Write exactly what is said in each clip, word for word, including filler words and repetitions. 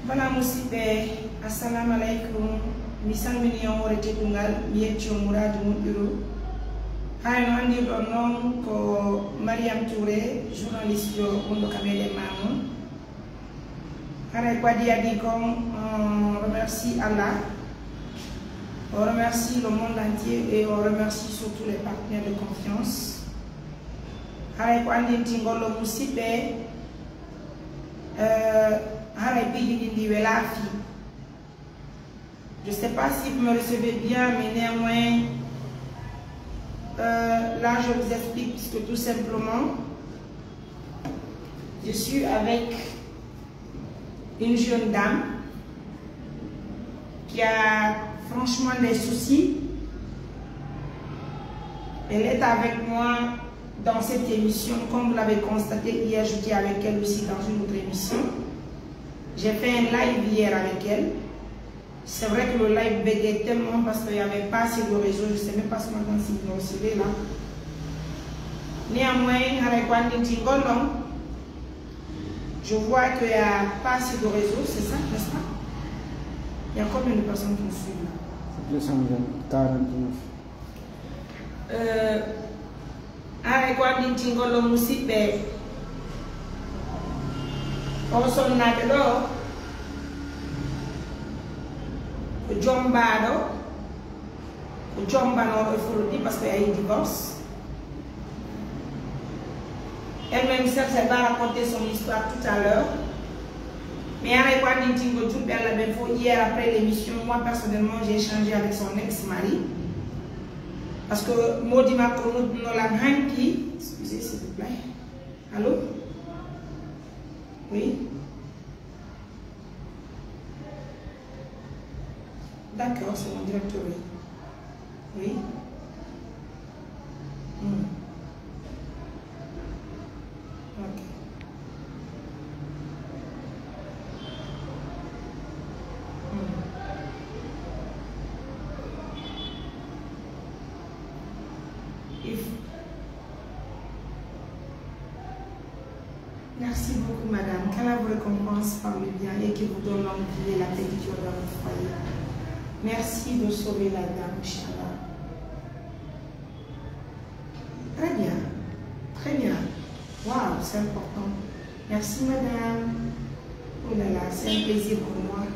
Voilà, musidɓe, assalamu aleykum. Mi salmini on hoore teddungal, mi yecci on muraadu moƴƴuru. Haray no anndirɗon non ko Mariam Touré, journaliste yo wonɗo ka meɗen Maamun. Haray ko adii adii kon, on remercie Allah, on remercie le monde entier et on remercie surtout les partenaires de confiance. Haray ko anndintingol ɗoo musidɓe, euh, haray piiji ɗin ɗi welaa fii. Je sais pas si vous me recevez bien, mais néanmoins, euh, là, je vous explique, puisque tout simplement, je suis avec une jeune dame qui a franchement des soucis. Elle est avec moi dans cette émission. Comme vous l'avez constaté, hier, j'étais avec elle aussi dans une autre émission. J'ai fait un live hier avec elle. C'est vrai que le live bégait tellement parce qu'il n'y avait pas assez de réseau. Je sais même pas si maintenant si vous me recevez là. Néanmoins, haray ko anndintingol non, je vois qu'il n'y a pas assez de réseau, c'est ça, n'est-ce pas? Il y a combien de personnes qui nous suivent là? Deux cent quarante-neuf. Euh, Haray ko anndintingol ɗoo musidɓe, on sonnaajo ɗoo ko jommbaaɗo, ko jommbanooɗo e foluɗi, parce que a yii divorce. Elle-même, certes, elle va raconter son histoire tout à l'heure. Mais haray ko anndintingol julɓe Allah ɓen fof, hier après l'émission, moi personnellement, j'ai échangé avec son ex-mari. Parce que moodi makko nodduno lan hanki. Excusez, s'il vous plaît. Allô? Oui? D'accord, c'est mon directeur, oui. Oui? Hmm. Ok. Hmm. Il f- Merci beaucoup, madame. Qu'Allah vous récompense par le bien et qu'il vous donne longue vie et la paix qui dure dans votre foyer. Merci de sauver la dame, Inch'Allah. Très bien. Très bien. Waouh, c'est important. Merci, madame. Oh là là, c'est un plaisir pour moi.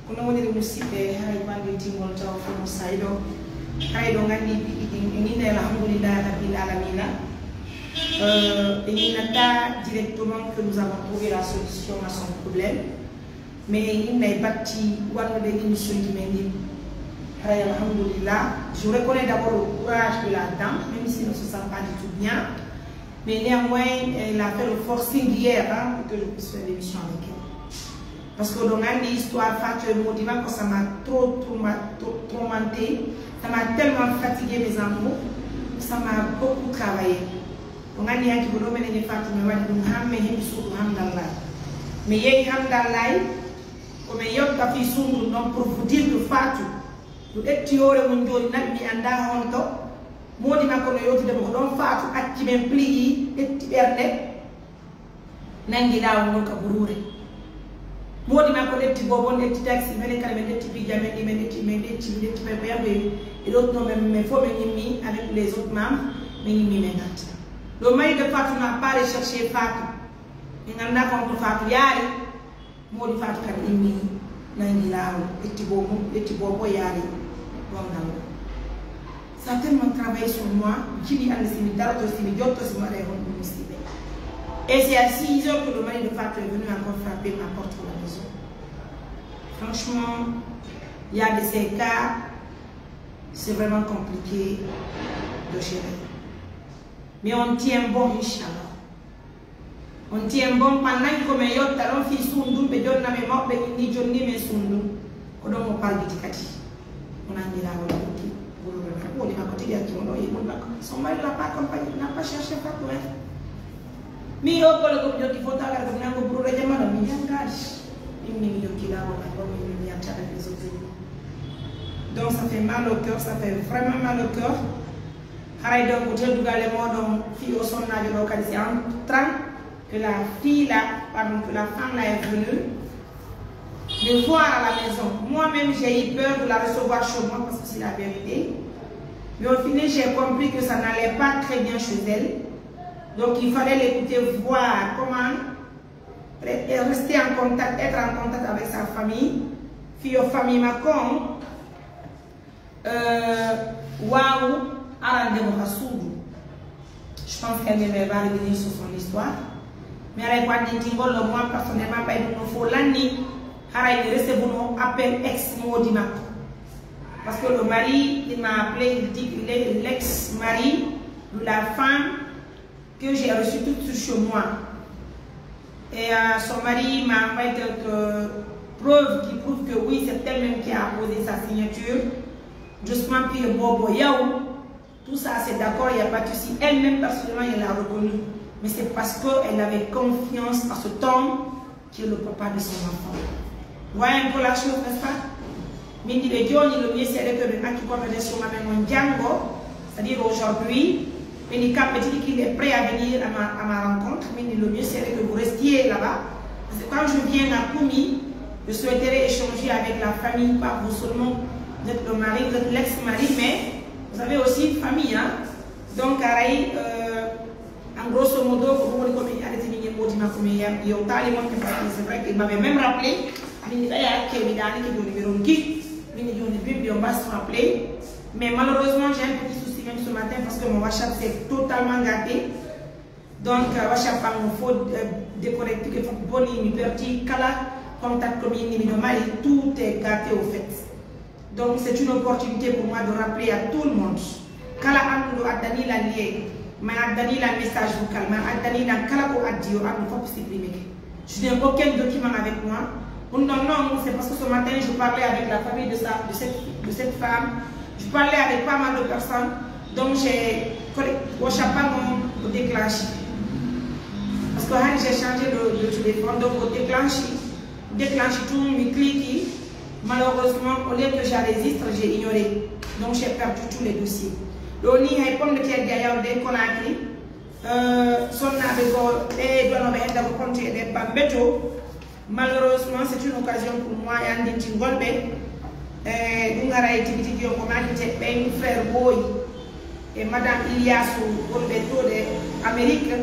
Ko non woniri, musidɓe, haray ko anndintingol tawa fof no sayɗo. Haray ɗo nganndi piiji ɗin, en inna alhamdulillahi rabbil alamina. Euh, en innata directement que nous avons trouvé la solution à son problème. Mais en inna e batti wannude émission ji men ɗin. Haray alhamdulillah. Je reconnais d'abord le courage de la dame, même si elle ne se sent pas du tout bien. Mais néanmoins, elle a fait le forcing hier, hein, pour que je puisse faire l'émission avec elle. Parce que oɗon anndi histoire Fatou e moodi makko, ça m'a trop, trauma-, tra-, traumatisé, ça m'a tellement fatigué, mes amours, ça m'a beaucoup travaillé. Oɗon anndi hanki ko ɗo menen e Fatou mi waɗi ɗum, han mi heɓi suudu Hamdallahi. Mi yehi Hamdallahi, ko mi yotta fii suudu ɗon pour vous dire que Fatou, no ƴetti hoore mum jooni, naɓi mi anndaa honto. Moodi makko no yewtude mo ko ɗon Faatu acci men, pliyi, ƴetti ɓernde, nangi laawol ngol ka buruure. Moodi makko ƴetti boobon, ƴetti taxi, menen kala men ƴetti piiji amen ɗi, men ƴetti, men ƴetti, men ƴetti pay ko yamɓe e ɗowtuno men, men fof men immi avec les autres membres, men immi men ngarti. Ɗo maayde Faatu no a paare chercher Faatu. En anndaa ko honto Faatu yaari. Moodi Faatu kadi immi, nangi laawol, ƴetti boo mum, ƴetti boo ko yaari ɗon ngal. Ça a tellement travaillé sur moi, mi jiɗi annde si mi daroto, si mi jotto, si mi waɗa e honɗum musiɓɓe. Et c'est à six heures que le mari de Fatou est venu encore frapper ma porte de la maison. Franchement, il y a de ces cas, c'est vraiment compliqué de gérer. Mais on tient bon, Inch'Allah. On tien bon, pannan ko men yotta ɗon fii sundun, ɓe jonna men mawɓe, inni jonni men sundun. Ko ɗon mo pargiti kadi. Mo nangi laawol, o jokki buruure makko. Woni makko tigi acci mo ɗon, e mun makko. Son mari l'a pas accompagné, n'a pas cherché Fatou, hein. Mi o kolo ko mi jokki foto, kala ko mi nango buruure jamma ɗon, mi jangaali. Min mi jokki laawol makko, min mi yanta avec les autres. Donc ça fait mal au cœur, ça fait vraiment mal au cœur. Haray donc, teddugal e mooɗon fii o sonnaajo ɗo kadi, c'est en train que la fille là, pardon, que la femme là est venue. le voir à la maison. Moi-même, j'ai eu peur de la recevoir chez moi parce que c'est la vérité. Mais au final, j'ai compris que ça n'allait pas très bien chez elle. Donc, il fallait l'écouter, voir comment re- rester en contact, être en contact avec sa famille. Puis, famille Macron, Euh, waaw, arande mo ka suudu. Je pense qu'elle ne va revenir sur son histoire. Mais haray ko anndintingol ɗo, moi personnellement, ɓay ɗum no fow lanni, haray mi recevuno appel ex moodi makko. Parce que le mari, il m'a appelé, il dit qu'il est l'ex-mari de la femme que j'ai reçu tout de suite chez moi. Et euh, son mari m'a envoyé quelques preuves qui prouvent que oui, c'est elle-même qui a posé sa signature. Justement, puis le bobo, yaou. Tout ça, c'est d'accord, il n'y a pas de souci. Elle-même, personnellement, elle l'a reconnu. Mais c'est parce qu'elle avait confiance à cet homme qui est le papa de son enfant. Voilà un peu la chose, n'est-ce pas? Min ɗiɗo jooni, le mieux serait que ɓe accu conversation maɓɓe on janngo, c'est-à-dire aujourd'hui, ɓe ni kamɓe tigi qu'il est prêt à venir à ma, à ma rencontre. Min ɗi, le mieux serait que vous restiez là-bas. Parce que quand je viens à Kumi, je souhaiterais échanger avec la famille, pas vous seulement, vous êtes le mari, vous êtes l'ex-mari, mais vous avez aussi une famille, hein. Donc, haray, euh, en grosso modo, ko ɗum woni ko min arretini e moodi makko, min yewtaali moƴƴo, parce que c'est vrai qu'il m'avait même rappelé, min ɓeya keɓiɗaani ke jooni ɓe ronki, min jooni bimbi on mbas rappelé. Mais malheureusement, j'ai un petit souci même ce matin parce que mon WhatsApp s'est totalement gâté. Donc, euh, WhatsApp am fow, euh, déconnecté, que fow boni, mi perdi kala contact ko mi inni miɗo mari, tout est gâté au fait. Donc, c'est une opportunité pour moi de rappeler à tout le monde. Kala annduɗo addani lan lien, ma addani lan message vocal, ma addani lan kala ko addi yo anndu fow supprimé ke. Je n'ai aucun document avec moi. Non, non, c'est parce que ce matin, je parlais avec la famille de, sa, de, cette, de cette femme. Je parlais avec pas mal de personnes. Donc, j'ai WhatsApp pas mon déclenché. Parce que hein, j'ai changé de, de téléphone, donc au déclenché, déclenché tout, mi cliqué. Malheureusement, au lieu que j'enregistre, j'ai ignoré. Donc, j'ai perdu tous les dossiers. Donc, ni hay pomme de terre, il y a un déconnecté. Euh, sonnaaɓe goo, ɓe donooɓe hedda ko konti e ɗe bambe to. Malheureusement, c'est une occasion pour moi e anndintingol ɓe. E ɗum ara e tigi tigi on ko maakite ɓen frère Boy e madame Iliasu wonɓe to ɗe Amérique.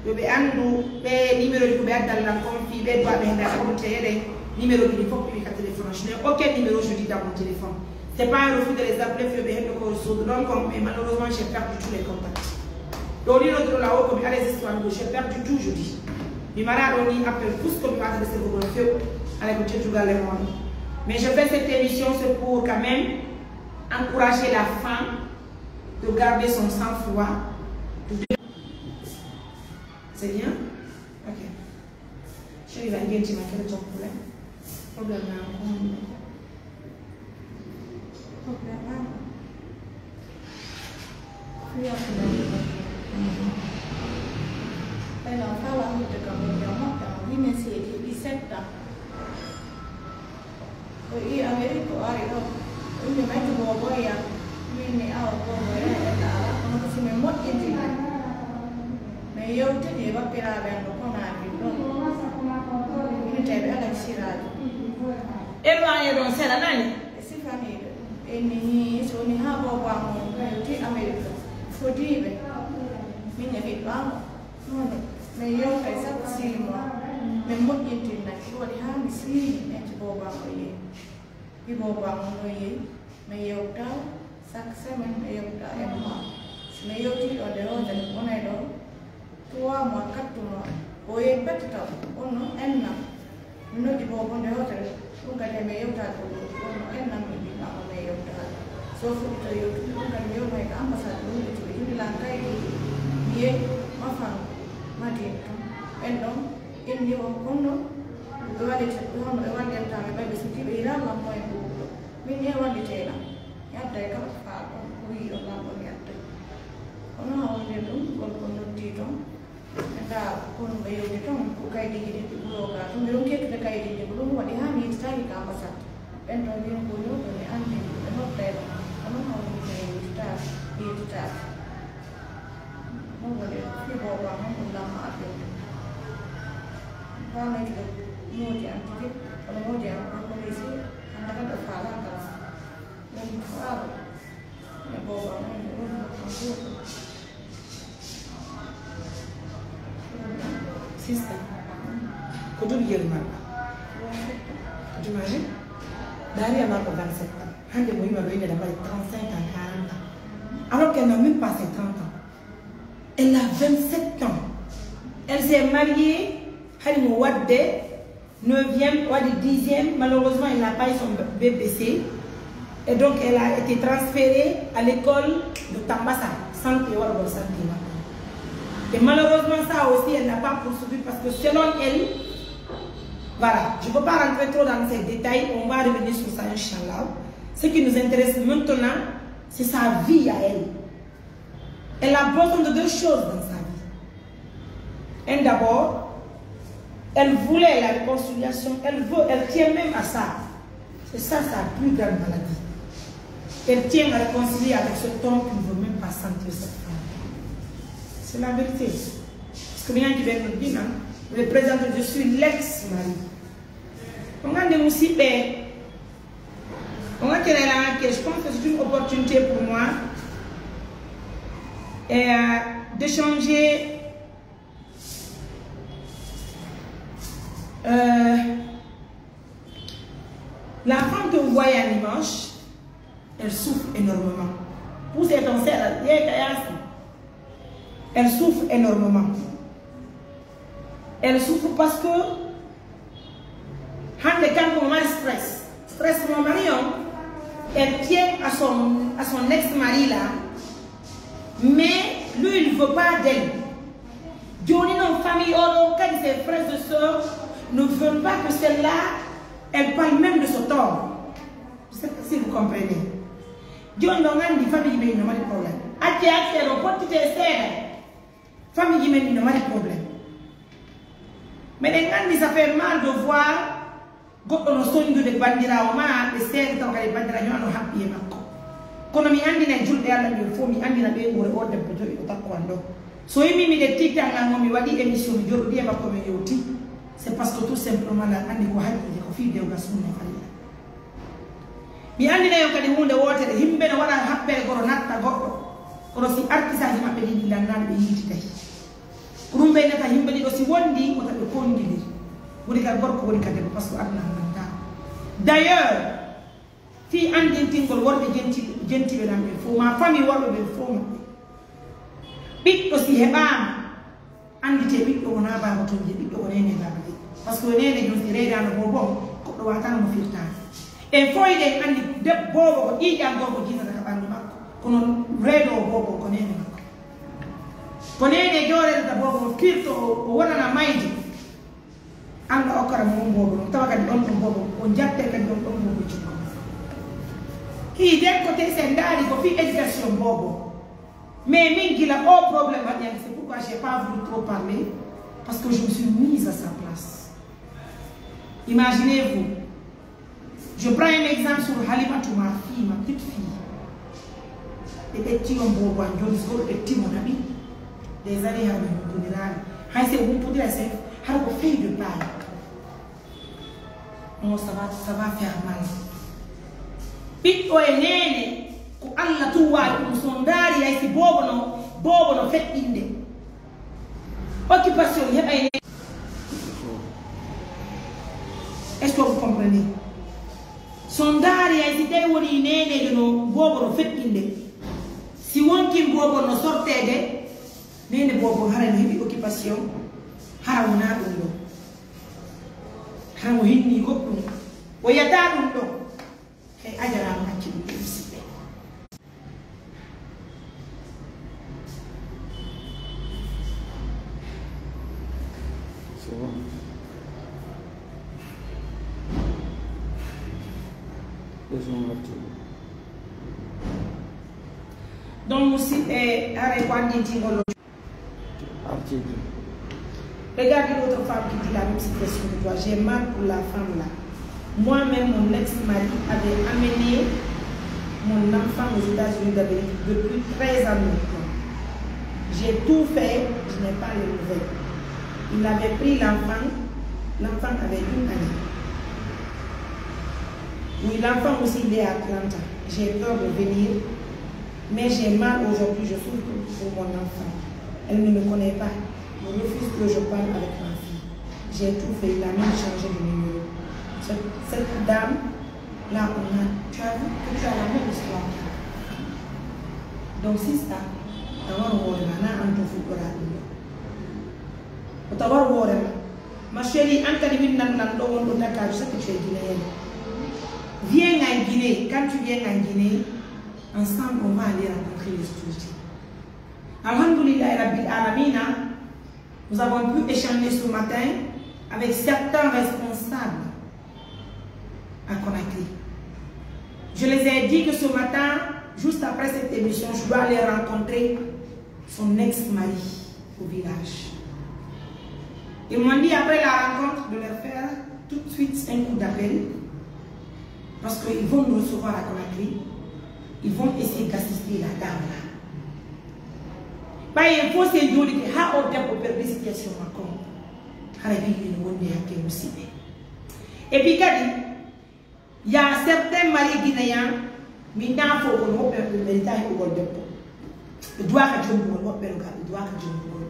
Yo ɓe anndu ɓe numéro ji ko ɓe addal lan kon fii ɓe duwaaɓe hedda konti e ɗen numéro ji ɗi fow ɓe ka téléphone. Je n'ai aucun numéro, je dis dans mon téléphone. C'est pas un refus de les appeler, fii ɓe heddo ko sodu ɗon kon, mais malheureusement, j'ai perdu tous les contacts. Ɗo ni no dro la o ko mi arrêté histoire, j'ai perdu tout, je dis. Mi mara ɗo ni appel, tout ce que mi wata de se vous fait, ala ko tetu galle mon. Mais je fais cette émission, c'est pour quand même encourager la femme de garder son sang-froid. C'est bien? Ok. Chérie, la gueule, tu m'as fait ton problème. Problème, là, on. Problème, ah. Free of love. Ɓay non, faa wahlude kam e nder moƴƴa, o wii men seedi, ɗi seɗɗa. O yii Amerik, o ari ɗo. O inni, "Majju boobo yam." Min mi awa boobo yam, ella alaa, kono ko si min moƴƴintinde. Min yewtidi e bappiraaɓe am ɗo Konaakiri ɗon. Innetee ɓe Alhaji Siraajo. Éloigné ɗon seeɗa, nani? E sifaniiɓe. Ɓe inni, "Hii, so woni haa boobo am on yewti Amerik, fodiiɓe. Min e ɓiɗɗo am on." Hono, min yewtay sakko six mois, min moƴƴintinay. Ɗum waɗi haa mi siini, min ci boobo am o yehi. Wi boobo am on o yehi, min yewta chaque semaine, min yewta un mois. Si min yewtii ɗo nde wootere, wonay ɗo trois mois, quatre mois. O yehi pette taw, on non un an. Mi noddi boobo nde wootere, ɗum kadi e men yewtaade ko ɗum, kono en nan min ɗiɗo amma men yewtaade. So fuɗɗito yewtude, ɗum kadi mi yewtoy ka ambassade, ɗum ɓe cuɓi, ƴuwi lan kaydi, mi yehi, ma fango, Madina ton. Ɓen ɗon, inni o, kono ɓe wallita, ɓe hono ɓe wallirta ɓe, ɓay ɓe suddiiɓe hiraa lan moyen ɗuuɗuɗo. Min e wallitee lan, mi adday kala ko faalɗon, ko wi'i on lan ɗon mi adday. Kono hawrinde ɗum, gorko noddi ton, Ndaa, kono ɓe yewti ton ko kaydiiji ɗin ɓe ɓuroo gaa. To mi ronki yettude kaydiiji ɗin, ko ɗum waɗi haa mi yewtitaaki ka ambassade. Ɓen ton wino ko yewto mi anndi ɓe nodday ɗum. Kono hawri mi yewtitaaki, mi yewtitaaki. Ɗum waɗi fii boobo am, ɗum lamma addorde. Faa mi yewtude Moodi am tigi, kono moodi am, kono ko leydi, hannde kadi o faalaaka. Woni ko faala. Ina booba, woni, woni ko kanko. Sister, ko duɗi yel maɗa? Ko duɗi mari? Daari a maako vingt-sept ans. Hannde mo yima ɗo ina mari trente-cinq ans, quarante ans. Alors qu'elle n'a même pas ses trente ans. Elle a vingt-sept ans. Elle s'est mariée, hani mo wadde neuvième, waɗi dixième. Malheureusement, elle n'a pas eu son B P C. Et donc, elle a été transférée à l'école de Tambassa, santé, wala bon, santé, wala. Et malheureusement, ça aussi, elle n'a pas poursuivi parce que selon elle, voilà, je ne peux pas rentrer trop dans ces détails, on va revenir sur ça, Inch'Allah. Ce qui nous intéresse maintenant, c'est sa vie à elle. Elle a besoin de deux choses dans sa vie. Un, d'abord, elle voulait la réconciliation, elle veut, elle tient même à ça. C'est ça sa plus grande maladie. Elle tient à réconcilier avec cet homme qui ne veut même pas sentir cette femme. C'est la vérité. Parce que maintenant, qui vient nous dire, hein, je présente, je suis l'ex-mari. On a des musiques, ben, on a quel âge, je pense que c'est une opportunité pour moi, euh, d'échanger. Euh, la femme que vous voyez à l'image, elle souffre énormément. Pour cette ancienne, elle souffre énormément. Elle souffre parce que hande kanko mo mari stress. Stress mo mari on, elle tient à son, à son ex-mari là. Mais lui, il veut pas d'elle. Jooni non, famille oɗo kadi, ses frères et sœurs ne veulent pas que celle-là, elle parle même de ce homme. Je sais pas si vous comprenez. Jooni non, andi famille ɓe no mari problème. Acce, acce ɗo pottite seeɗa. Famille men no mari problème. Meɗen andi ça fait mal de voir goɗɗo no sondude bandiraawo ma, ɓe seeɗa tawa kadi bandiraawo no haɓɓi e makko. Kono mi andina julɓe Allah ɓen fof, mi andina ɓe wuro o debbo joɗɗo takko an ɗo. So yimi miɗe tiitan an on, mi waɗi émission, mi joɗɗi e makko, mi yewti. C'est parce que tout simplement la andi ko haqqille, ko fii dewgal sunna e farilla. Mi andina on kadi huunde wootere, yimɓe no waɗa haɓɓere goro natta goɗɗo. Kono si artisaaji maɓɓe ɗin ɗi lannaaɗo ɓe yiititay. Ko ɗum ɓeynata yimɓe ɗiɗo si wondi, wota ɓe kondidiri. Woni ka gorko, woni ka debbo, parce que aduna hannanta. D'ailleurs, fii andintingol worɓe jenti-, jentiiɓe lan ɓen fof, ma famille worɓe ɓen fof maɓɓe. Ɓiɗɗo si heɓaama, andite ɓiɗɗo wonaa baaba tun je, ɓiɗɗo ko neene baaba je. Parce que neene jom si reedaano boobo on, goɗɗo waataano mo firtaade. En fof eɗen andi debbo boobo ko ƴiiƴan gorko jinnata ka ɓanndu makko, kono reedoowo boobo on ko neene makko. Ko neene jooɗodata boobo on, firto o, o wonana mayde. Alla okkata mo on boobo on, tawa kadi on ɗon boobo, o jatte kadi on ɗon boobo jikko. Hii den ko te sen ndaari ko fii éducation boobo. Mais min gila o problème waɗi yam, c'est pourquoi j'ai pas voulu trop parler, parce que je me suis mise à sa place. Imaginez-vous, je prends un exemple sur Halimatou, ma fille, ma petite fille. Ɓe ƴetti on boobo an, jooni si goɗɗo ƴetti mo naɓi, des années hara ɓe humpondiraali. Hay si ɓe humpondira, c'est hara ko feuille de paille. Non, ça va, ça va faire mal. Ɓiɗɗo e neene, ko Alla tun waawi ɗum. So ndaari hay si boobo no, boobo no feƴƴinde. Occupation heɓay neene. Est-ce que vous comprenez? So ndaari hay si tawi woni neeneejo no, boobo no feƴƴinde. Si wonkin boobo no sorteede, neene boobo hara no heɓi occupation, hara wonaa ɗum ɗo. Hara mo hinni goɗɗum. O yi'ataa ɗum ɗo. Hey, a jaraama accu ɗum ɗo, musidɓe. C'est bon. Laisse-moi partir. Donc, musidɓe, haray ko anndintingol. Article. Regarde l'autre femme qui dit la même situation que toi. J'ai mal pour la femme là. Moi-même, mon ex-mari avait amené mon enfant aux États-Unis d'Amérique depuis treize ans maintenant. J'ai tout fait, je n'ai pas les nouvelles. Il avait pris l'enfant L'enfant avait une année. Oui, l'enfant aussi, il est à Atlanta. J'ai peur de venir, mais j'ai mal aujourd'hui, je souffre pour mon enfant. Elle ne me connaît pas. Elle refuse que je parle avec ma fille. J'ai tout fait, il a même changé de numéro. Cette, cette dame, là, on a, tu as vu que tu as la même histoire. Donc, sister, a waru hoore ma, na an to fuɗɗoraa ɗum ɗo. Ko ta waru hoore ma. Ma chérie, an kadi winnan lan ɗo wonɗo Dakar, je sais que tu es guinéenne. Viens en Guinée. Quand tu viens en Guinée, ensemble, on va aller rencontrer les autorités. Alhamdulillah Rabbil Alamina, nous avons pu échanger ce matin avec certains responsables à Conakry. Je les ai dit que ce matin, juste après cette émission, je dois aller rencontrer son ex-mari au village. Ils m'ont dit après la rencontre de leur faire tout de suite un coup d'appel parce qu'ils vont nous recevoir à Conakry. Ils vont essayer d'assister la dame là. Ɓay en fof si en jooɗike haa o debbo perdi situation makko, hara wiyi ene wondi hakke musiɓɓe. Et puis kadi, y a certains maris guinéens, mi ñaafo kono woɓɓe maɓɓe ɓe mérita heɓugol debbo. Ɓe duwaaka jombugol, woɓɓe no ɓe duwaaka jombugol.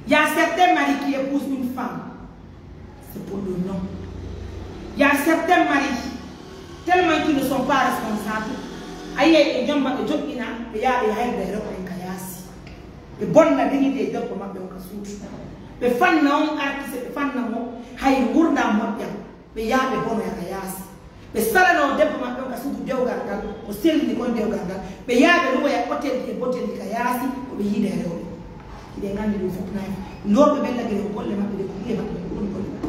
Y a certains maris qui épousent une femme, c'est pour le nom. Y a certains maris, tellement qu'ils ne sont pas responsables, a yiyay ɓe jomba, ɓe joɗɗina, ɓe yaha ɓe hayda e rewɓe en ka yaasi. Ɓe bonna dignité e debbo maɓɓe on ka suudu. Ɓe fanna on artiste, ɓe fanna mo hay ngurndan moƴƴan. Ɓe yaha ɓe bonoya ka yaasi. Ɓe salanoo debbo maɓɓe on ka suudu dewgal ngal, o sellini kon dewgal ngal. Ɓe yaha ɓe luwoya hôtel ji e botel ji ka yaasi, ko ɓe yiida e rewɓe. Hiɗen anndi ɗum fof nayi. Lorɓe ɓen lagine ko golle maɓɓe ɗe, ko ɓiye maɓɓe ɗe, ko ɗum golle maɓɓe.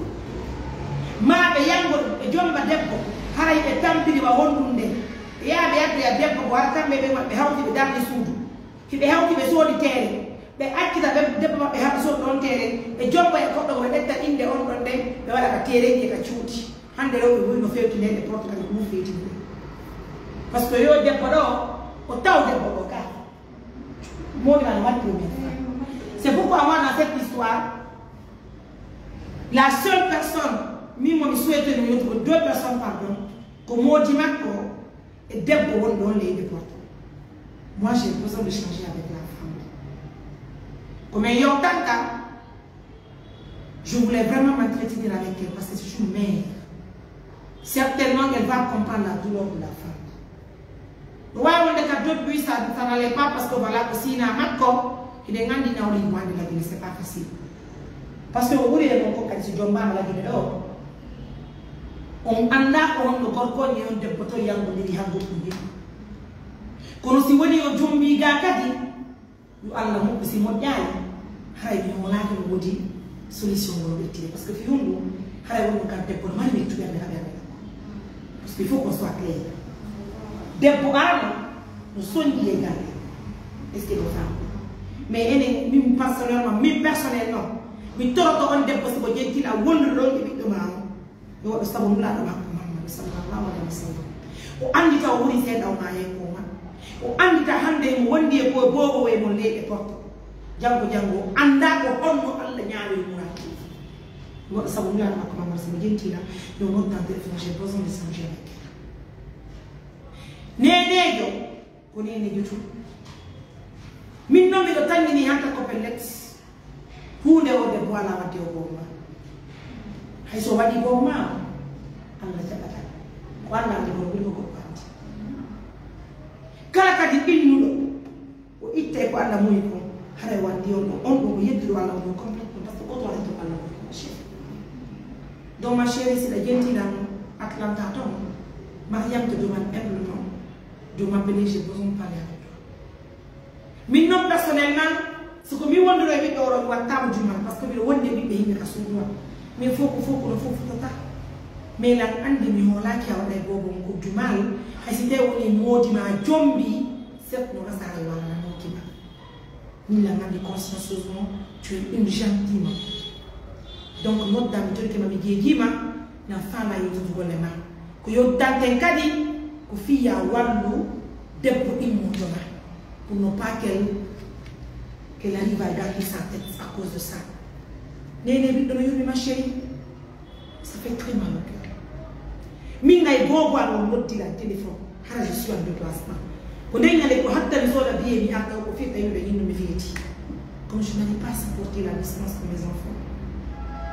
Maa ɓe yango, ɓe jomba debbo, haray ɓe tampiri wa honɗum nden. Ɓe yaha ɓe yaddoya debbo ko hara kamɓe ɓe maɓɓe hawti ɓe darni suudu. Hiɓe hewti, ɓe soodi teere, ɓe accita ɓe debbo maɓɓe haa ɓe soodi ɗon teere, ɓe jomba e goɗɗo, ɓe ƴetta innde on ɗon nden, ɓe waɗa ka teereeji e ka cuuɗi. Hannde rewɓe ɓuri no feewti neene porte kadi ko ɗum feewti ɗum. Parce que yo debbo ɗo, o taw debbo ɗo ka. Moodi maa no waɗi ɗum en. C'est pourquoi moi, dans cette histoire, la seule personne, min mo mi souhaite no yettugo deux personnes, pardon, ko moodi makko, e debbo wonɗo on leydi Porto. Moi, j'ai besoin de changer avec la femme. Ko men yewtanta, je voulais vraiment m'entretenir avec elle parce que c'est une mère. Certainement, elle va comprendre la douleur de la femme. No waawi wonde ka depuis ça, ça n'allait pas parce que voilà, ko sina makko, hiɗen anndi nawle yummaande lagine, c'est pas facile. Parce que o ɓuri e mon ko kadi si jombaama lagine ɗo. On anndaa ko honno gorko on e on debbo to yaltondiri haa goɗɗum heɓi. Kono si woni o jombii gaa kadi, yo Allah moƴƴu, si moƴƴaali, haray mi hoolaaki no woodi solution mo no ɓettire. Parce que fii honɗum, haray wonno kan debbo no mari mettuɓe amen haɓe amen. Parce que il faut qu'on soit clair. Debbo arano no sonji e galle. Est-ce que ɗo faami? Mais enen, min personnellement, min personnellement, mi toroto on debbo si ko jentil a wondude ɗon e ɓiɗɗo maa on. Yo waɗu sabu Nulaaɗo makko Muhammadu sallallahu alaihi wa sallam. O anndita o ɓuri seeɗa o maaya e kooma. O anndita hannde mo wondi e ko boobo e mon leyɗe porto. Janngo janngo o annda ko honno Allah ñaawiri muraadi. Yo waɗu sabu Nulaaɗo makko Muhammadu, si mi jentina, yo noddan téléphone, j'ai besoin de changer avec elle. Neeneejo, ko neeneejo tun. Min non miɗo tanngini hanta ko pellet. Huunde o debbo alaa wadde o boobo maa. Hay so waɗi boobo maa o, Allah jaɓataa. Ko Allah anndi kono ɓuri ko goɗɗo anndi. Kala kadi innuɗo, o ittay ko Allah muyi kon, haray watti on ɗon, on ɗon ko yedduɗo Allah on complètement, parce que goto waɗata ko Allah muyi kon, chef. Donc, ma chérie, si ɗa jentinan Atlanta ton, Mariam to demande humblement, de m'appeler, j'ai besoin de parler avec toi. Min non personnellement, si ko min wondiro e ɓiɗɗo oɗo, mi wattaama jumal, parce que miɗo wondi e ɓiɓɓe yimɓe ka suudu am. Min fof ko fof kono fof fotata. Mais lan anndi mi hoolaaki a waɗa e boobo on ko jumal, hay si tawi woni moodi ma jombi, set no asaara e wala nanooki ma. Min lan anndi consciencieusement, tu es une gentille maman. Donc, nodda mi torike ma, mi jeejii ma, nan faala yewtude golle ma. Ko yewtanten kadi, ko fii yo a wallu debbo immoojo ma. Pour ne pas qu'elle, qu'elle arrive à gâter sa tête à cause de ça. Nene ɓiɗɗo no yurmi ma chérie. Fait très mal au cœur. Min ngay googo an on noddi lan téléphone, hara je suis en déplacement. Ko nden ñande ko hatta mi sooda billet mi arta ko firta yimɓe ñinno mi feeti. Comme je n'arrive pas à supporter la naissance de mes enfants.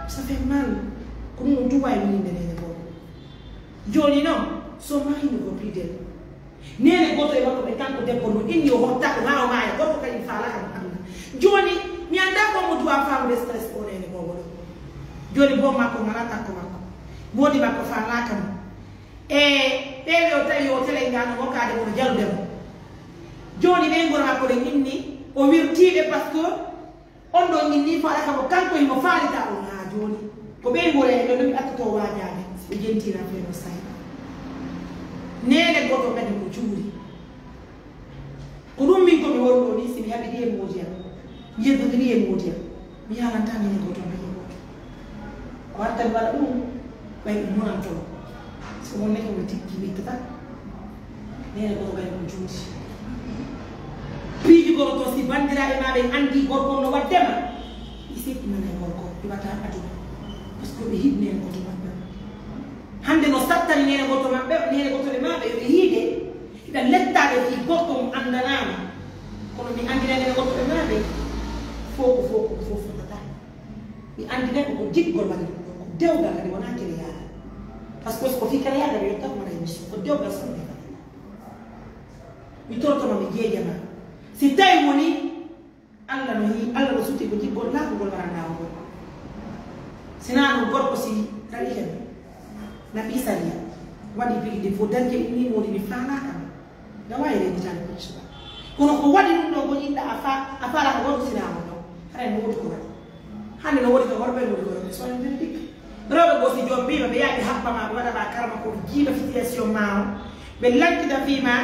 Ça fait mal. Ko ɗum ɗum tuwa e min yimɓe nene googo. Jooni non, son mari ne veut plus d'elle. Neene gooto e maɓɓe ɓe kanko debbo no inni o hotta ko maa o maaya, gorko kadi mi faalaaka mo aduna. Jooni, mi anndaa ko mo duwa faamude stress o neene gooto ɗo. Jooni boom makko ngalaa takko makko. Moodi makko faalaaka mo. E ɓeeɓe o tawi o tele ngaa no wokkaade kono jalude mo. Jooni ɓeynguure makko ɗen inni o wirtii ɓe par ce que on ɗon inni faala kamo kanko himo faalita on haa jooni. Ko ɓeynguure en ɗon mi attotoo waajaade si ɓe jentiina feeno sahi. Neene gooto kadi ko juuri. Ko ɗum min ko mi wonɗo ni si mi haɓidi e moodi am, mi yeddodiri e moodi am, mi haalanta neene gooto mbeɗe gooto. Ko hatta mi waɗa ɗum, ɓay ɗum wonanto. So wonde ko mi tikki mi ittata. Neene gooto ɓay ɗum juuti. Piiji gooto to si banndiraaɓe maa ɓen anndii gorko no waɗde ma, ɓe seɗɗinanay gorko, ɓe waɗata aduna. Par ce que ɓe hiɗi neene gooto maɓɓe. Hannde no sattani neene gooto maɓɓe, neene gooto ɓe maa ɓe, ɓe yiide, hiɗa lettaade fii gorko mo anndanaama. Kono mi anndinay neene gooto ɓe maa ɓe, fow ko fow ko fow fotataa. Mi anndinay ko ko jiggol waɗi ɗum ɗon, ko dewgal kadi wonaa kere yaada. Par ce que so ko fii kere yaada ɓe yottat mara émission, ko dewgal tan ɓe waɗi. Mi tortono mi jeejama. Si tawi woni, Alla no hii, Alla no suti ko jiggol laakugol wara laawol. Sinaa ɗum gorko si raɗi hen, na ɓii sariya, waɗi bigi ɗi fof darje inni moodi mi faalaaka mo. Nga waawi reeditaade ko Islam. Kono ko waɗi ɗum ɗoo ko inɗa a fa-, a faalaaka gorko sinaa mo ɗon. Haray no woodi ko waɗi. Hannde no woodi ko worɓe, no woodi ko rewɓe, soyna véridique. Rewɓe goo si joom mbiima ɓe yaha ɓe haɓɓa ma, ɓe waɗa ma karma ko jiiba situation ma o. Ɓe lankita fii ma,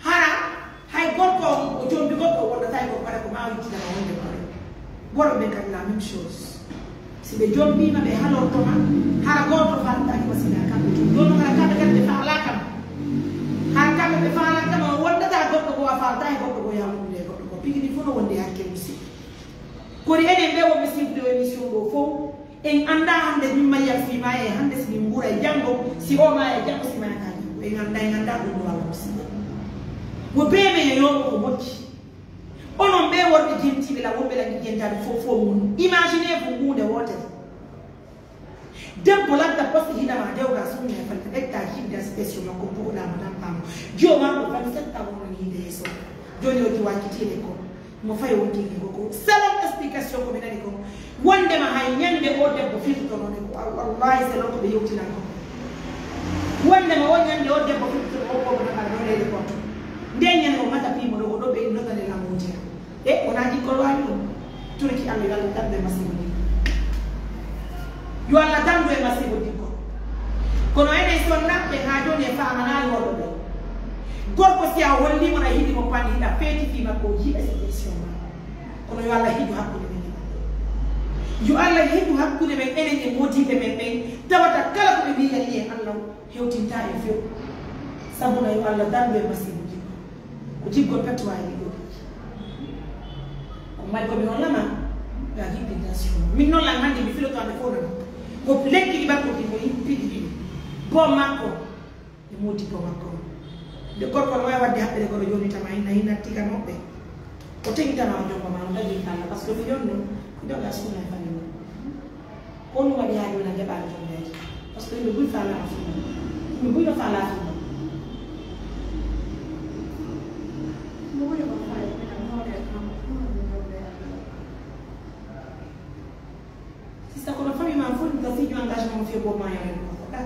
hara hay gorko on, o jombi goɗɗo o wondataa e gorko, hara ko ma o yittinama wonde ma. Worɓe ɓen kadi la même chose. Si ɓe jombiima, ɓe halorto ma, hara gooto faalataa e wasila kamɓe tun. Jooni non hara kamɓe kadi ɓe faalaaka ma. Hara kamɓe ɓe faalaaka ma, o wondataa goɗɗo goo, a faalataa e goɗɗo goo, yaa wondude e goɗɗo goo. Pigi ɗi fof no wondi e hakke musidɓe. Kono enen ɓe wonɓe suivre o émission ɗo fof, en anndaa hannde min mayyata fii maaye hannde si min nguura e janngo, si o maaya e janngo, si maayata e janngo. En anndaa, en anndaa ɗum ɗo Allah musidɓe. Wo bee men e yooɓo ko moƴƴi. Onon ɓee worɓe jentiiɓe lan, wonɓe lan giƴƴentaaɓe fof, fof mun. Imaginez vous huunde wootere. Debbo ladda poste hiɗa ma dewgal sunna e falta ɓetta jiɗda situation makko bugoɗa mo tampa mo. Jiwo ma ko vingt-sept ans wonno ni hinde yeeso. Joni o jiwa kitiile ko mo fay wonti ni ko ko. Selon explication ko mi nani ko. Wondema hay ñande o debbo firtotono ne ko al-, wallahi selon ko ɓe yewtinan ko. Wondema o ñande o debbo firtotono o ko na ɓal ɗo leydi ko. Nden ñande o mata pimo ɗo ko ɗo ɓe nodane lan wontiya. E, wonaa jikkol waawi ɗum. Turki Allah, yo Allah dandu e masiibo jikkol. Yo Allah dandu e masiibo jikkol. Kono enen sonnaaɓe haa jooni e faamanaali worɓe ɓe. Gorko si a holli mo na hiɗi mo pani hiɗa feeti fii makko o jiiɓa situation ma. Kono yo Allah hiɗu hakkunde men e maɓɓe. Yo Allah hiɗu hakkunde men enen e moodiɓɓe men ɓen. Tawata kala ko ɓe mbiya ni e Allah. Hewtintaa en few. Sabu na yo Allah dandu en masiibo jikku. Ko jiggol pet waawi ɗiɗo. Ko mari ko mi hollama, yo a jippinta si hono. Min noon lan hannde mi filoto ande fof nana. Ko lekki ɗi bakko ɗi mo yiɗi piɗi ɗiɗi. Bo makko, e moodi bo makko. Nde gorko no waawi wadde haɓɓere kono jooni tama hinna hinna tika moɓɓe. O tegi tama o jomba ma, o dagi kala, parce que mi yonno, mi doga sunna e fanni. Ko ɗum waɗi haa jooni a jaɓaani jonndeede? Parce que yimɓe buy faalaa fii ma. Yimɓe buy no faalaa fii ma. Sista, kono famille ma fof ɗum ka signe engagement mo fiye boobu ma yore ɗum ko ka.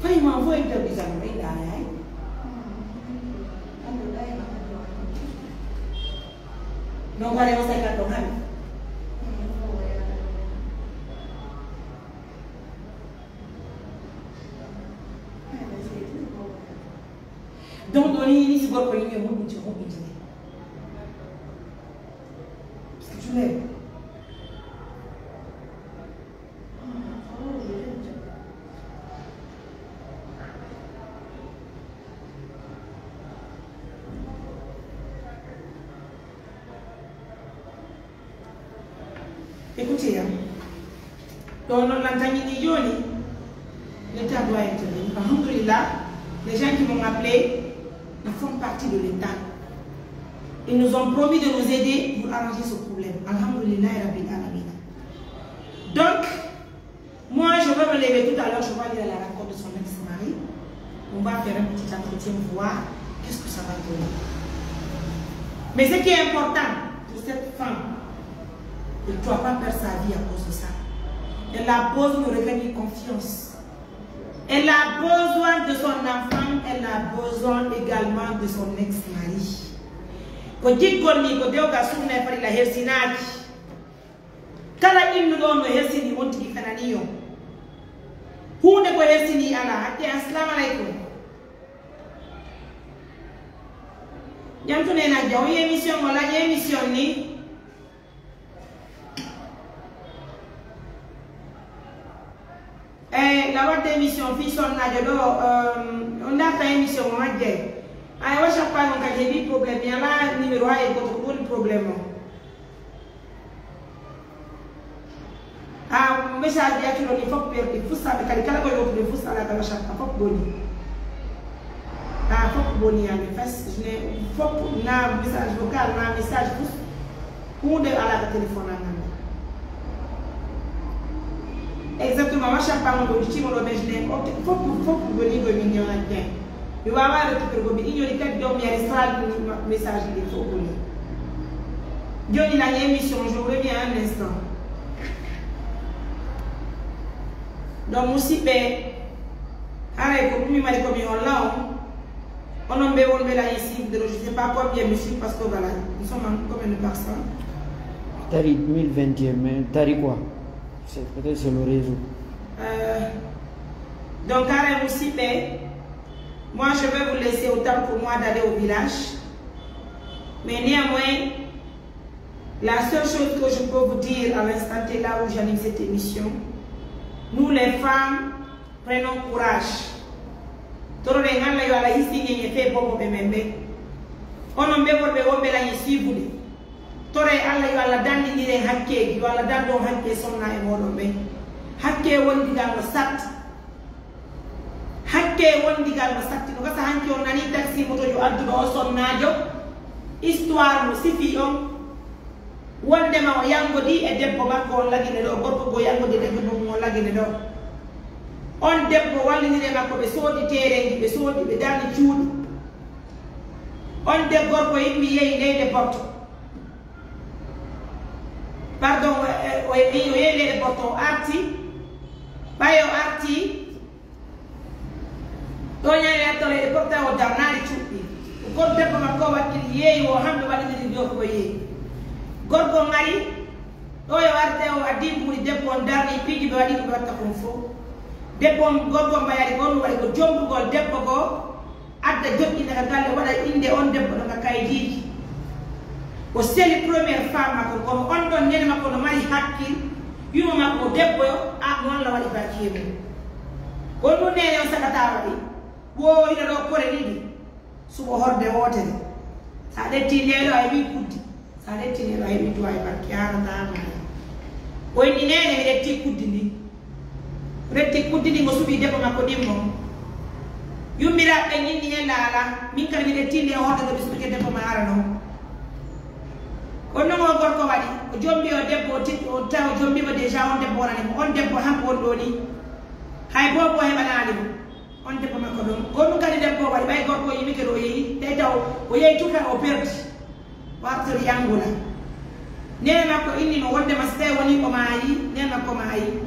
Famille ma fof interdisano ɓe ɗaanaay. Donc, waɗe o cinquante o haɓi. Donc, ɗo ni, ni si gorko yimɓe muɗum ci huɓɓitine. Parce que tu l'aimes. Écoutez, hein. Donc, non, l'entangini Yoni, l'État doit intervenir. Alhamdulillah, les gens qui m'ont appelé, ils font partie de l'État. Ils nous ont promis de nous aider pour arranger ce problème. Alhamdulillah, Rabbil Alamin. Donc, moi, je vais me lever tout à l'heure, je vais aller à la rencontre de son ex-mari. On va faire un petit entretien, voir qu'est-ce que ça va donner. Mais ce qui est important pour cette femme, elle ne doit pas perdre sa vie à cause de ça. Elle a besoin de regagner confiance. Elle a besoin de son enfant, elle a besoin également de son ex-mari. Ko jiggol nii, ko dewgal sunna e farilla hersinaaki. Kala innuɗo on no hersini, on tigi fenanii on. Huunde ko hersinii alaa. Hakke, assalamu aleykum. Ƴamtu nena jaw, yi émission o laƴi émission ni. Eh, la wadde émission fii sonnaajo ɗo, um, on darta émission o majjay. Ay, wa sappa on kadi heɓi problème, mi alaa numéro hay goto, ko woni problème o? Ah, message ɗi accuɗon ɗi fof perdi, fussaaɓe kadi kala koye wontude fussa alaa ka WhatsApp, ka fof boni. Ah, fof boni, yaa mi fes, je n'ai fof na message vocal, na message fof. Huunde alaa ka téléphone an hannde. Exactement, WhatsApp an on ko udditiima ɗo, mais je n'ai fof, fof boni ko min ñaanat ñaay. Mi waawaa récupérer ko, mi ignori kadi, donc mi ari salade message ɗi fof ko ni. Jooni la émission, je reviens un instant. Donc, musidɓe, haray ko ɗum mi mari ko mi holla on. Onon ɓe wonɓe la ici, je sais pas combien mi suit, parce que voilà, nous sommes en combien de personnes? Tari mille vingt et un, mais tari quoi? C'est, peut-être c'est le réseau. Euh, donc, haray musidɓe, moi, je vais vous laisser autant pour moi d'aller au village. Mais néanmoins, la seule chose que je peux vous dire à l'instant T, là où j'anime cette émission, nous les femmes, prenons courage. Toroɗen Alla yo Alla histin en e fee boboɓe men ɓen. Onon ɓe worɓe wonɓe lan e siibude. Toree Alla yo Alla danndindir en hakkeeji, yo Alla dandu on hakkee sonnaaɓe mooɗon ɓen. Hakkee wondigal no satti. Hakkee wondigal no satti. No gasa hanki on nanii taxi moto jo adduɗo o sonnaajo. Histoire mo sifi on. Wondema o yanngodi e debbo makko on lagine ɗo, gorko goo yanngodi e debbo mum on lagine ɗo. On debbo wallindiri e makko, ɓe soodi teerenji, ɓe soodi, ɓe darni cuuɗi. On de gorko immi yehi leyɗe Porto. Pardon, o, o, o, o yehi leyɗe Porto, o arti. Ɓay o arti, Tooñaali e tole e porta o darnaali cuuɗi. Ko debbo makko wakkili yeeyi o hamɓe waɗiniri joofo yeeyi. Gorko ngari, ɗo yo arte o addi mbuuɗi debbo on darni piiji ɓe waɗi ko ɓe watta kon fof. Debbo on, gorko on mbayari ko on waɗi ko jombugol debbo goo, adda joƴƴina ka galle, waɗa innde on debbo ɗo ka kaydiiji. O seli première femme makko, kono on ɗon nene makko no mari hakkil, yuma makko ko debbo yo, a mo Allah waɗi barki e mum. Ko ɗum neene on sakata waɗi. Woo hino ɗo kore ɗiɗi, suɓo horde wootere. Sa ƴetti nde ɗo a heɓi kuddi. Sa ƴetti nde ɗo a heɓi duwa e barki, haanata haanata. O inni neene mi ƴetti kuddi ndi. Ƴetti kuddi ndi mo suɓi debbo makko ɗimmo. Yummiraaɓe ɓen inni en laala, min kadi mi ƴetti nde horde ɗo mi suɓike debbo ma arano. Ko non o gorko waɗi, o jombi o debbo, o ti-, o tawi o jombiima déjà on debbo wonani mo. On debbo hanko woni ɗo ni. Hay boobo o heɓanaali mo. On debbo makko ɗon. Ko ɗum kadi debbo waɗi, ɓay gorko o yimike ɗo o yehi, tawi taw o yehi tuka o perdi. O artori Angola. Neene makko inni mo wondema so tawi woni o maayi, neene makko maayi.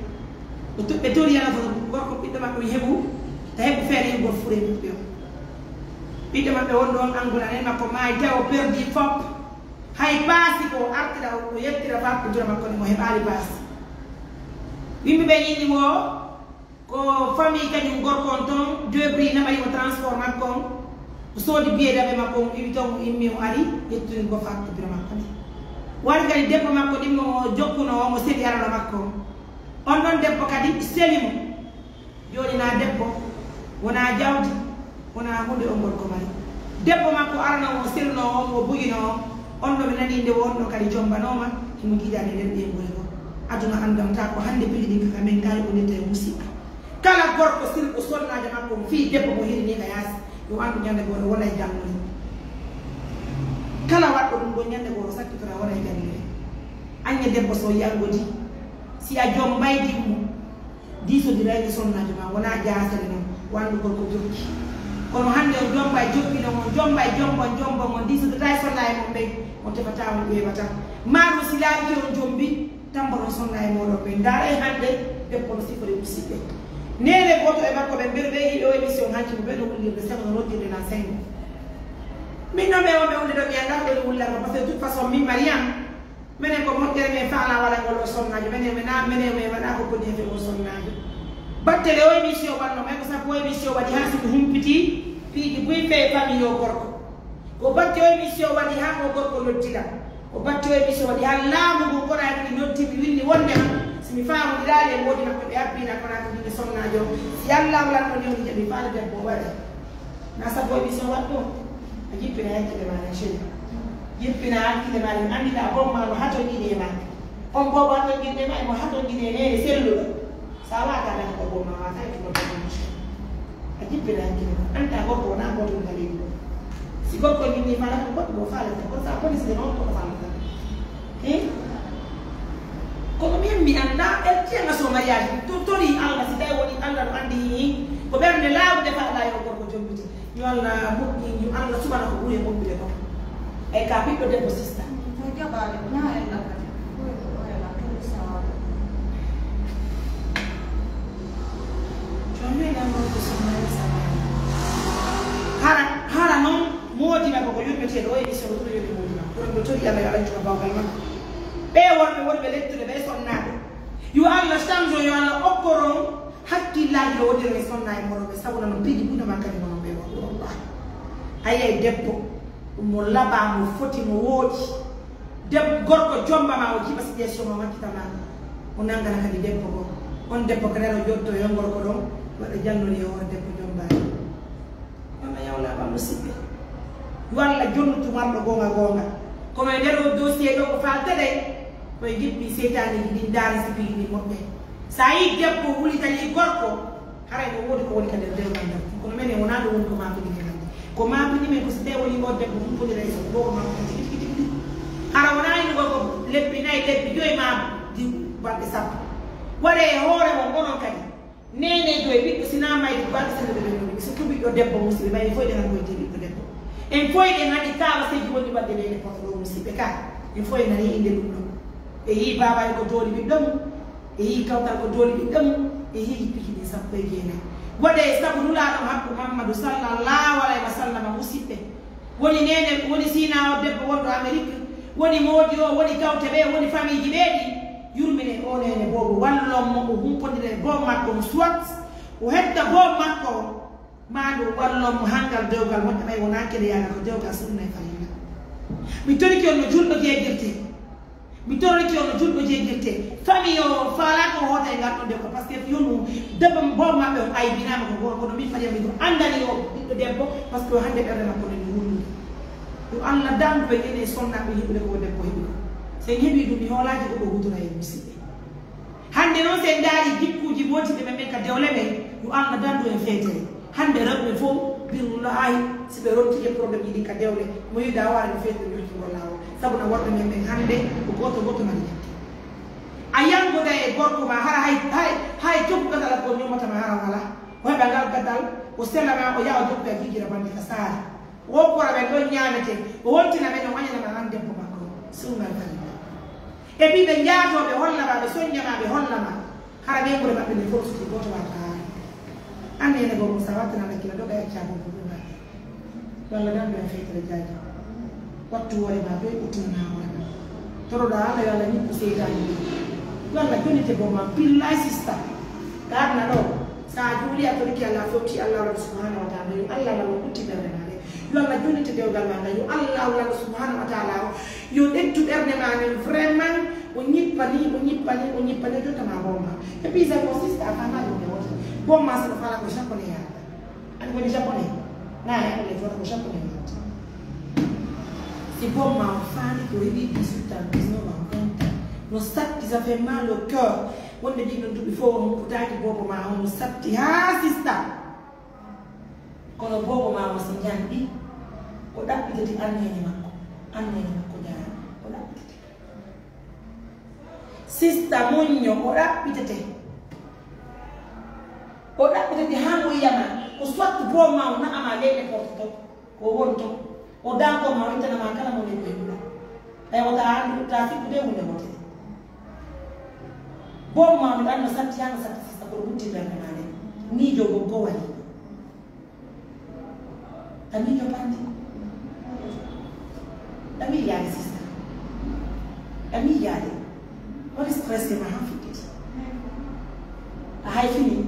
O tu-, ɓe tori yana foto gorko ɓiɗɗo makko heɓu, ta heɓu feere yugol fure ɓiɓɓe o. Ɓiɗɗo maɓɓe wonɗo on Angola, neene makko maayi, tawi o perdi fop. Hay paasi ko o artira, o yettira faɗɗo jura makko ne, mo heɓaali paasi. Yimɓe ɓe inni mo, Ko famille kañum gorko on ton, débrouille naɓa mo transport makko on. O soodi billet d'avion makko on, o iwi ton, o immi, o ari, ƴettiri ko faɗɗo biro makko ni. Wari kadi debbo makko ɗimmo mo jokkuno o, mo seli arano makko on. On ɗon debbo kadi seli mo. Jooni na debbo, wona jawdi, wona hunde on gorko mari. Debbo makko arano o, selno o, mo bugino o, on ɗo mi nani nde wonno kadi jombanooma, himo jiidaade nder ɓiye ngure goo. Aduna anndantaa ko hannde piji ɗin kaka men kaawi ko netta e musiɓɓe. Kala gorko sirko sonnaajo makko on fii debbo mo hirnii ka yaasi, yo anndu ñannde goo no wona e janngude. Kala waɗɗo ɗum ɗoo ñannde goo no sakkitora wona e janngude. Aññe debbo so yangodii, si a jommbay dimmo, diisondiray e sonnaajo maa, wonaa jaasere non, wanndu gorko jokki. Kono hannde on jommbay jokki non, on jommbay jommbon, jommbon, on diisondiray sonnaajo mon ɓen, on tefataa on ƴeewataa. Maa ɗum si laaɓike on jombi, tamboron sonna e mooɗon ɓen. Ndaaray hannde debbo no sifori musiɓɓe. Neene gooto e makko ɓen, mbeɗo ɓe yiɗi o émission hanki mo ɓe no wullirde, seno no noddirde nan seno. Min non ɓe wonɓe wulde ɗo mi anndaa ko ɓe no wullanga, parce que de toute façon min Mariam, menen ko moƴƴere men faalaa waɗangol o sonnaajo, menen mi na-, menen mi waɗaa ko boni e fewo sonnaajo. Battele o émission wanno may ko sabu o émission waɗi haa si mi humpiti piiji buy fee famille o gorko. Ko batte o émission waɗi haa o gorko noddira. Ko batte o émission waɗi haa laamu ngun Konaakiri noddi mi winndi wonndema si mi faamondiraali e moodi makko ɓe abbiina Konaakiri ɓe sonnaajo. Si Alla walanno ni on jaɓi faale debbo o waɗe. Na sabu o émission waɗ ɗum. A jippina hakkille maa nen chéri. Jippina hakkille maa nen annditaa bon maa no hatonjini e maa. On boobo hatonjini e maa e mo hatonjini e neene selluɗo. Sa waataa nana ko gomma waataa e tuba ko gomma. A jippina hakkille ma. Anta gorko wonaa gooto ka leydi ɗo. Si gorko ñinni faalata ko goɗɗo ɗo faalata. Kono sa boni si non ko faalata. Eh? Kono min mi annda, en tiyanga so mariage, to tori Allah, si tawi woni Allah no anndi ko ɓernde laawude faalaa yo gorko jombiti. Yo Allah moƴƴin, yo Allah suɓana ko ɓuri e moƴƴude kon. E ka ɓiɗɗo debbo sista. Ko jaɓaade, na en lakkata. Ko e ko e la, ko e sawa. Jooni en amon ko sunna e sawa. Hara, hara non, moodi ma ko ko yurmetee ɗo e mission ko ɗum yoni moodi ma. Kono ɗo tori Allah yo Allah juɓa bawgal makko. Ɓe worɓe woni ɓe lettude ɓe sonnaaɓe. Yo Allah change, yo Allah okkoron. Hakkillaaji no woniri e sonna e moroɓe, sabu nano piiji buy no mankani mono ɓe waɗu, wallahi. A yi'ay debbo, mo labaa, mo foti, mo wooɗi. Deb-, gorko jomba ma, o jiɓa situation ma, wakkita ma. O nangana kadi debbo goo. On debbo kadi ara o jotto e on gorko ɗon, waɗa jannori e hoore debbo jombaani. Walla yawlaa ma musiɓɓe. Walla jonnutu marɗo goonga goonga. Kono e nder o dossier ɗo ko faalta ɗay, koye jippi seytaaneeji ɗin ndaara si piiji ɗin moƴƴay. Sa yii debbo wulitanii gorko, haray no woodi ko woni ka nder dewgal ngal. Kono menen wonaa ɗum woni ko maakodi men hannde. Ko maakodi men ko si tawi woni oo debbo humpondira e so goonga maako tigi tigi tigi tigi. Hara wonaa ino gorko lebbi nayi, lebbi joyi maa di balɗe sappo. Waɗee e hoore mon onon kadi. Neeneejo e ɓiɗɗo, si naa mayde ko balɗe sappo ɓe ɓe ɗon, so tuubi ɓiɗɗo debbo, musiɓɓe, ɓay en foy ɗen anndi ko ƴetti ɓiɗɗo debbo. En foy ɗen anndi kaaba seydi woni wadde nene porto ɗo, musiɓɓe, ka. En foy en nani innde ɗum ɗo. E yii baaba e ko dooli ɓiɗɗo mum, e yii kawtal ko dooli ɓiɗɗo mum, e yii piiji ɗin sappo e jeenayi. Waɗee sabu Nulaaɗo on haqqu Muhammadu sallallahu alayhi wa sallam, musiɓɓe. Woni neene, woni siinaa o debbo wonɗo Amerik, woni moodi o, woni kawte ɓe, woni famiiji ɓe ɗi. Yurmine o neene boobo, wallon mo o humpondira e boo makko on, soit o hetta boo makko on, maa ndu wallon mo haa ngal dewgal moƴƴa, ɓay wonaa kele yaga ko dewgal sunna e farilla. Mi torike on no julɗo jeejirtee. Mi torike on no julɗo jeejirtee. Famille o faalaa ko hoota e ngal ɗon debbo, parce que yonu debbo boo maɓɓe on aybinaama ko goonga, kono min Mariam miɗo anndani o ɓiɗɗo debbo, parce que hannde ɓernde makko nani wullude. Yo Allah dandu en enen sonnaaɓe heɓude ko debbo heɓi ko. Si en heɓii ɗum, mi hoolaaki ko ɓe hutora en, musiɓɓe. Hannde non, si en ndaarii jikkuuji mootide men ɓen ka dewle men, yo Allah dandu en feetere. Hannde rewɓe fow, billahi, si ɓe rontike problème ji ɗin ka dewle, mo yiɗaa waare no feetere yottugol laawol. Sabu na worɓe men ɓen hannde, ko gooto gooto mari jikki. A yangoda e gorko ma, hara hay, hay, hay jokku gadal ko ñomata ma hara wala. O heɓa ngal gadal, o sela ma, o yaha o jokka e jijira bande ka saare. O kora ɓen ɗon ñaametee, o wontina ɓen, o wañana ma an debbo makko. Sunnal farilla. E ɓiɓɓe njaatoo ɓe holla ma, ɓe soñña ma, ɓe holla ma. Hara ɓeynguure maɓɓe nden fof suuti gooto waawata haare. Anne ene goo mum, sa wattanaano hakkille, doga accaa goo ko ɗum waɗi. Yo Allah dandu en feytere jaaji. Wattu hoore ma, doy ɓuttunana hoore ma. Toroɗaa Allah, yo Allah ñippu seytaane ɗin. Yo Allah jonnite booma, billahi sista. Ka aduna ɗoo, sa juuli a torike Allah, a fewti Allah, Allah subhanahu wa ta'ala, yo Allah, Allah ɓutti ɓernde ma nde. Yo Allah junnite dewgal ma ngal. Yo Allah, Allah subhanahu wa ta'ala o, yo ƴettu ɓernde ma ngal. Vraiment, o ñippani, o ñippani, o ñippani, o jotta ma booma. Et puis, ça consiste à faire mal au monde. Booma, c'est le faire ko japonais yaata. An woni japonais? Na, an woni japonais yaata. Si booma o faami ko heɓi dix-huit ans, dix-neuf ans, vingt ans, no satti Ça fait mal au cœur. Wonde ɗin ɗon duuɓi fow on humpitaaki boobo maa on no satti haa sista. Kono boobo maa on si ɲanɗi, o ɗaɓɓitete anneene makko. Anneene makko ɲaama, o ɗaɓɓitete. Sista muɲɲo, o ɗaɓɓitete. O ɗaɓɓitete haa mo yiyama, ko soit boobo maa on na'a ma ley porte to. Ko woni ton, o dankoo ma, o ittana ma kala mo ne ko heɓuɗa. Ɓay wota a anndu, ta sikkude huunde wotere. Boobo maa on ɗan no satti, haa no satti sista, kono ɓutti ɓernde maa nden. Miijo goo ko wali. A miijo pandi. A miijaade sista. A miijaade. Woni stressé ma haa fuɗɗiti. A hay fini.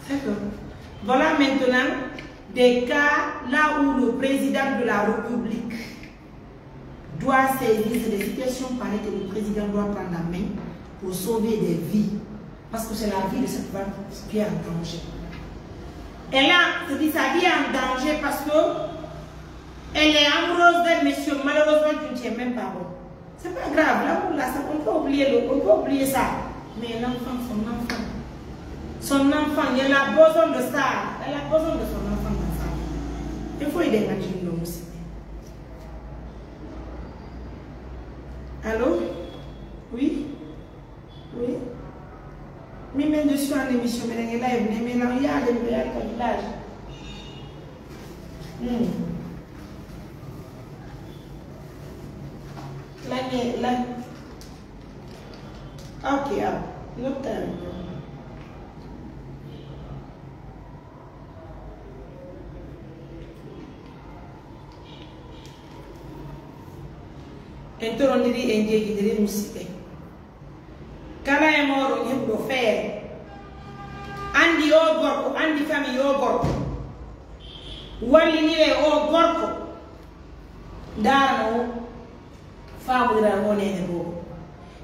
D'accord. Voilà maintenant des cas là où le président de la République doit saisir, c'est des situations pareilles que le président doit prendre la main pour sauver des vies. Parce que c'est la vie de cette femme qui est en danger. Et là, je dis sa vie est en danger parce que elle est amoureuse d'un monsieur. Malheureusement, tu ne tiens même pas bon. C'est pas grave, l'amour là, ça, on peut oublier le, on peut oublier ça. Mais l'enfant, son enfant, son enfant, elle a besoin de ça. Elle a besoin de son enfant dans sa vie. Il faut aider Nadine aussi. Allô? Oui? Oui? Mi men, je suis en émission, mais dans le live, mais, mais là, il y a des, il y a des village. Hmm. Là, il y a, là. Ok, ah, no time. En torondiri, en jeejindiri, musiɓɓe. Kala e mooɗon heɓuɗo feere, anndi oo gorko, anndi famille oo gorko, walliniree oo gorko, ndaarana o, faamodiral o neene goo.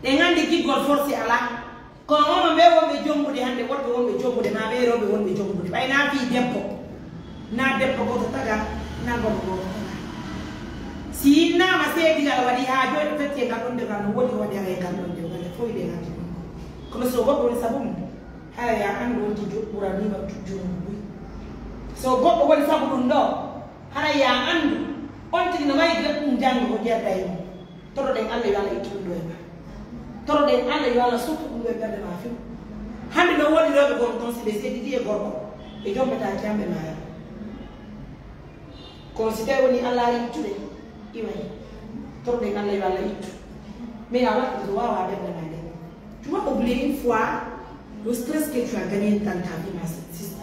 Ɗen anndi giggol forsi alaa. Ko onon ɓee wonɓe jombude hannde, worɓe wonɓe jombude, maa ɓee rewɓe wonɓe jombude. Ɓay naa fii debbo, naa debbo gooto taga, naa gorko gooto taga. Si innaama seedigal waɗi haa jooni, fetti e ngal ɗon dewgal no woodi, waɗi hara e ngal ɗon dewgal, e foyde ngal ɗon. Kono so goɗɗo woni sabu mum, hara yaa anndu on tigi ɓuraniima tujjuno mo buy. So goɗɗo woni sabu ɗum ɗoo, hara yaa anndu on tigi no mari goɗɗum janngo ko jerda e mum. Toroɗen Allah yo Allah ittu ɗum ɗoo e maa. Toroɗen Allah yo Allah soppu ɗum ɗoo e ɓernde maa few. Hannde no woodi rewɓe goo ton, si ɓe seediti e gorko, ɓe jombetaake han, ɓe maaya. Kono si tawi woni Allah ari ittude, iway. Toroɗen Allah yo Allah ittu. Mais a waɗi ko waawaa ɓernde maa nden. Tu vas oublier une fois le stress que tu as gagné dans ta vie, ma sister.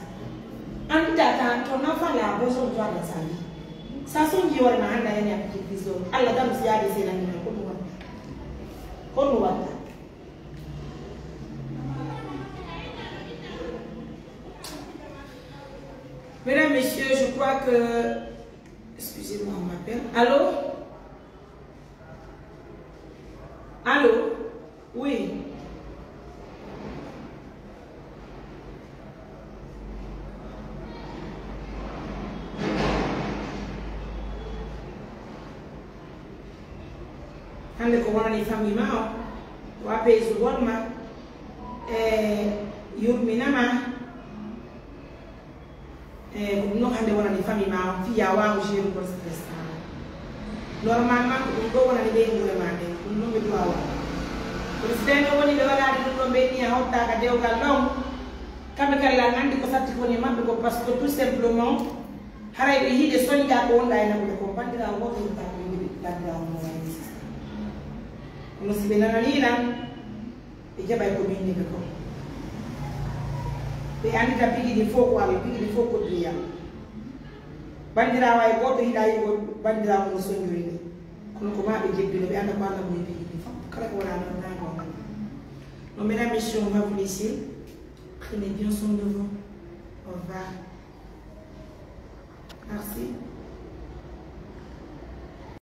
Anndi ta, ton enfant là a besoin de toi dans sa vie. Sa sonji hoore ma hannde a yani a petit fils ɗoo. Allah tan si yaade seenani ma, ko ɗum watta. Ko ɗum watta. Mesdames, messieurs, je crois que, excusez-moi, on m'appelle. Allô? Allô? Oui. Hannde ko wonani famille ma o, ko apaisugol ma, e yurmina ma. E ko ɗum non hannde wonani famille ma on, fii yaa waawu gérugol stress ma. Normalement ko ɗum ɗoo wonani ɓeynguure ma nden, ɗum non ɓe duwaa waɗa. Kono si tawii non woni ɓe waɗaani ɗum ɗon, ɓe nii a hottaaka dewgal ɗon, kamɓe kala an anndi ko satti ko woni e maɓɓe ko, parce que tout simplement haray ɓe yiɗi soñjaa ko wonɗaa e naɓude kon. Banndiraawo gooto yiɗataa ko yiɗi banndiraawo mum waɗi. Kono si ɓe nananii lan, ɓe jaɓay ko min nimi kon. Ɓe anndita piiji ɗin fow ko Allah, piiji ɗin fow ko dunya. Banndiraawo hay gooto yiɗaa yi'ugol banndiraawo no soñjoyni. Kono ko maa ɓe jeddule, ɓe annda ko Allah mum e piiji ɗin fow. Kala ko wonaa non, naa goonga. Non, mesdames, messieurs, on va vous laisser. Prenez bien soin de vous. Au revoir. Merci.